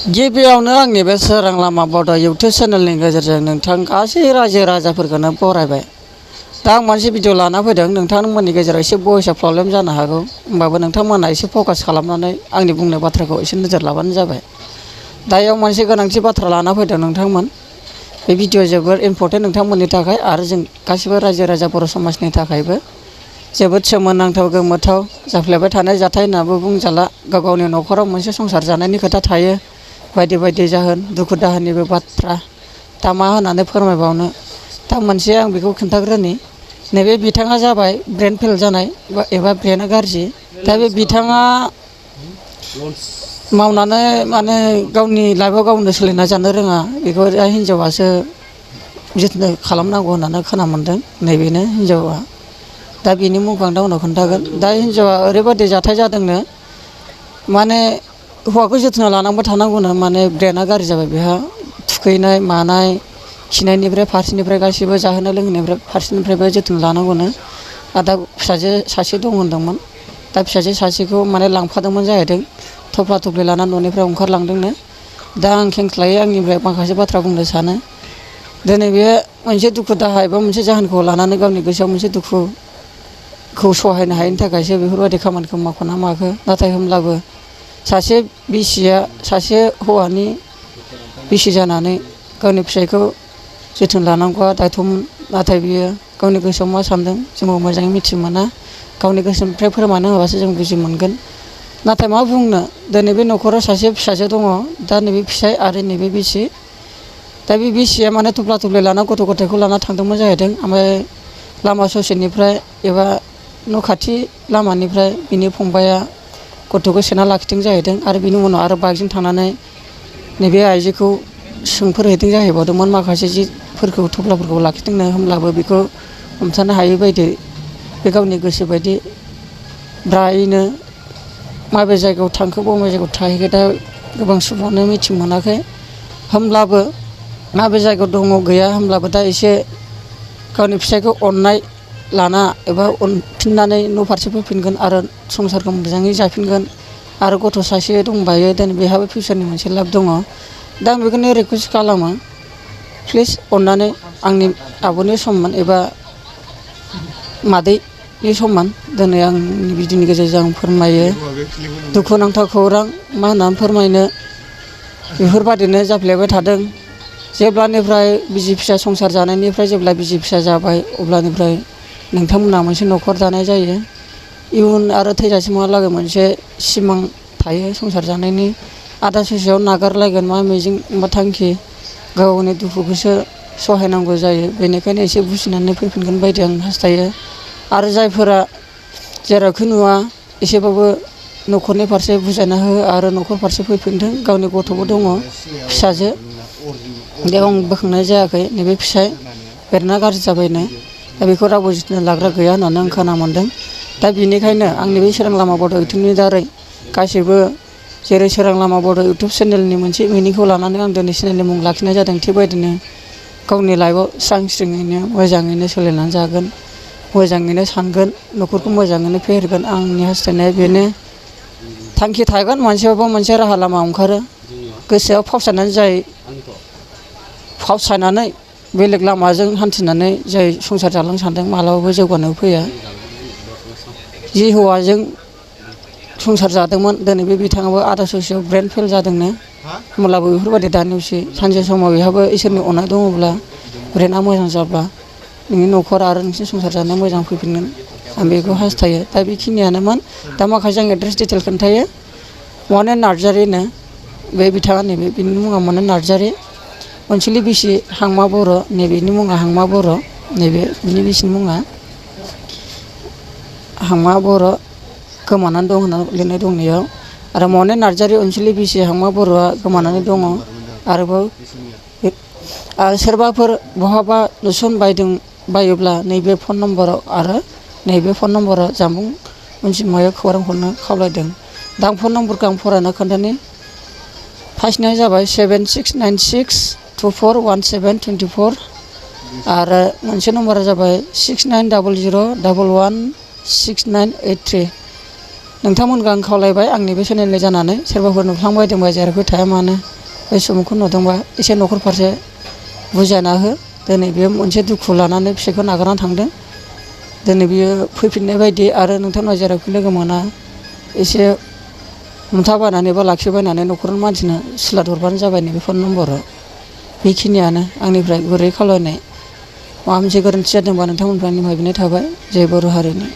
गिबियावनो आंनि बे सोरां लामा बड' इउटुब चेनेलनि गेजेरजों नोंथां गासै रायजो राजाफोरखौनो बरायबाय। दा आं मोनसे भिडिअ लाना फैदों। नोंथांमोननि गेजेराव एसे भइसआ प्रब्लेम जानो हागौ, होमबाबो नोंथांमोना एसे फकास खालामनानै आंनि बुंनाय बाथ्राखौ एसे नोजोर लाबानो जाबाय। दा इयाव मोनसे गोनांथि बाथ्रा लाना फैदों नोंथांमोन। बे भिडिअ जोबोर इम्परटेन्ट नोंथांमोननि थाखाय आरो जों गासिबो रायजो राजा बर' समाजनि थाखायबो जोबोद सोमोनांथाव गोमोथाव जाफ्लेबाय थानाय जाथाय होननाबो बुंजाला। गाव गावनि न'खराव मोनसे संसार जानायनि खोथा थायो, बायदि बायदि जाहोन दुखु दाहानिबो बाथ्रा। दा मा होननानै फोरमायबावनो। दा मोनसे आं बेखौ खिन्थाग्रोनि। नैबे बिथाङा जाबाय ब्रेन फेल जानाय एबा ब्रेना गाज्रि। दा बे बिथाङा मावनानै माने गावनि लाइफआव गावनो सोलिना जानो रोङा। बेखौ हिनजावासो जोथोन खालामनांगौ होननानै खोना मोन्दों। नैबेनो हिनजावा। दा बिनि मुंखौ आं दा उनाव खोन्थागोन। दा हिनजावा ओरैबायदि जाथाय जादोंनो, माने हौवाखौ जोथोन लानांबाय थानांगौनो, माने ब्रेना गाज्रि जाबाय बेहा। थुखैनाय मानाय खिनायनिफ्राय फारसेनिफ्राय गासिबो जाहोनाय लोंहोनायनिफ्राय फारसेनिफ्रायबो जोथोन लानांगौनो। आरो दा फिसाजो सासे दं होनदोंमोन। दा फिसाजो सासेखौ माने लांफादोंमोन जाहैदों। थफ्ला थफ्लि लानानै न'निफ्राय ओंखारलांदोंनो। दा आं खेंख्लायै आंनिफ्राय माखासे बाथ्रा बुंनो सानो। दिनै बे मोनसे दुखु दाहा एबा मोनसे जाहोनखौ लानानै गावनि गोसोआव मोनसे दुखुखौ सहायनो हायैनि थाखायसो बेफोरबायदि खामानिखौ मावखोना माखो। नाथाय होमब्लाबो सासे बिसिया सासे हौवानि बिसि जानानै गावनि फिसायखौ जोथोन लानांगौआ दायथ'मोन। नाथाय बियो गावनि गोसोआव मा सानदों जोंबो मोजाङै मिथि मोना। गावनि गोसोनिफ्राय फोरमायना होबासो जों बुजि मोनगोन। नाथाय मा बुंनो, दिनै बे न'खराव सासे फिसाजो दङ। दा नैबे फिसाय आरो नैबे बिसि। दा बे बिसिया माने थफ्ला थफ्लि लाना गथ' गथायखौ लाना थांदोंमोन जाहैदों। ओमफ्राय लामा ससेनिफ्राय एबा न' खाथि लामानिफ्राय बिनि फंबाया गथ'खौ सेना लाखिदों जाहैदों। आरो बिनि उनाव आरो बाइकजों थांनानै नैबे आइजोखौ सोंफोरहैदों जाहैबावदोंमोन। माखासे जिफोरखौ थफ्लाफोरखौ लाखिदोंनो, होमब्लाबो बेखौ हमथानो हायै बायदि बे गावनि गोसो बायदि ब्रायैनो माबे जायगायाव थांखो बबे जायगायाव थाहैखो दा गोबां सुबुङानो मिथि मोनाखै। होमब्लाबो माबे जायगायाव दङ गैया, होमब्लाबो दा एसे गावनि फिसायखौ अननाय लाना एबा अनफिननानै न' फारसे फैफिनगोन आरो संसारखौ मोजाङै जाफिनगोन। आरो गथ' सासे दंबायो, दिनै बेहाबो फिउचारनि मोनसे लाब दङ। दा आं बेखौनो रिकुवेस्ट खालामो, प्लिज अननानै आंनि आब'नि सनमान एबा मादैनि सनमान दिनै आंनि भिडिअनि गेजेरजों आं फोरमायो। दुखुनांथाव खौरां मा होननानै फोरमायनो, बेफोरबादिनो जाफ्लेबाय थादों। जेब्लानिफ्राय बिसि फिसा संसार जानायनिफ्राय जेब्ला बिसि फिसा जाबाय, अब्लानिफ्राय नोंथांमोनहा मोनसे न'खर दानाय जायो। इयुन आरो थैजासिमहालागै मोनसे सिमां थायो संसार जानायनि। आदा ससेयाव नागारलायगोन मा मिजिं मा थांखि, गावनि दुखुखौसो सहायनांगौ जायो। बेनिखायनो एसे बुजिनानै फैफिनगोन बायदि आं हास्थायो। आरो जायफोरा जेरावखि नुवा एसेबाबो न'खरनि फारसे बुजायना हो आरो न'खर फारसे फैफिनथों। गावनि गथ'बो दङ, फिसाजो। बेयाव आं बोखांनाय जायाखै। नैबे फिसाय ब्रेना गाज्रि जाबायनो। दा बेखौ रावबो जोथोन लाग्रा गैया होननानै आं खोना मोन्दों। दा बेनिखायनो आंनि बे सोरां लामा बड' इउटुबनि दारै गासैबो, जेरै सोरां लामा बड' इउटुब चेनेलनि मोनसे मिनिंखौ लानानै आं दिनै चेनेलनि मुं लाखिनाय जादों, थिग बेबायदिनो गावनि लाइफआव स्रां स्रिङैनो मोजाङैनो सोलिनानै जागोन, मोजाङैनो सानगोन, न'खरखौ मोजाङैनो फेहेरगोन। आंनि हास्थायनाया बेनो। थांखि थागोन, मोनसेबाबो मोनसे राहा लामा ओंखारो। गोसोआव फावसायनानै फावसायनानै बेलेग लामाजों हान्थिनानै जाय संसार जालांनो सानदों, मालाबाबो जौगानायाव फैया। जि हौवाजों संसार जादोंमोन, दिनै बे बिथाङाबो आदा ससेयाव ब्रेन फेल जादोंनो। होमब्लाबो बेफोरबायदि दानिउसो सानसे समाव बेहाबो इसोरनि अननाय दङब्ला, ब्रेना मोजां जाब्ला नोंनि न'खर आरो नोंसिनि संसार जानाया मोजां फैफिनगोन। आं बेखौ हास्थायो। दा बेखिनियानोमोन। दा माखासे आं एड्रेस डिटेल खोन्थायो। मनेन नार्जारिनो बे बिथाङा, नैबे बिनि मुङा मनेन नार्जारि। अनसुलि बिसि हांमा बर', नैबेनि मुङा हांमा बर'। नैबे बिनि बिसिनि मुङा हांमा बर'। गोमानानै दं होनना लिरनाय दं बेयाव। आरो मनेन नार्जारि अनसुलि बिसि हांमा बर'आ गोमानानै दङ। आरोबाव सोरबाफोर बहाबा बायोब्ला नैबे फन नम्बराव आरो नैबे फन नम्बराव जानबुं अनजिमायाव खौरां हरनो खावलायदों। दा आं फन नम्बरखौ आं फरायना खोन्थानि। फार्स्टनिया जाबाय 7696241724। आरो मोनसे नम्बरा जाबाय 6900116983। नोंथांमोनखौ आं खावलायबाय, आंनि बे चेनेलनि जानानै सोरबाफोर नुफ्लांबायदोंबा जेरावखि थाया मानो बे सुबुंखौ नुदोंबा एसे न'खर फारसे बुजायना हो दिनै बेयो मोनसे दुखु लानानै फिसाइखौ नागारनानै थांदों दिनै बियो फैफिननाय बायदि आरो नोंथांमोना जेरावखि लोगो मोना एसे हमथाबायनानै बा लाखिबायनानै न'खरनि मानसिनो सिलाद हरबानो जाबाय नैबे फन नम्बराव बेखिनियानो आंनिफ्राय गुरै खावलायनाय माबा मोनसे गोरोन्थि जादोंबा नोंथांमोननिफ्राय निमाहा बिनाय थाबाय जय बर' हारिनि।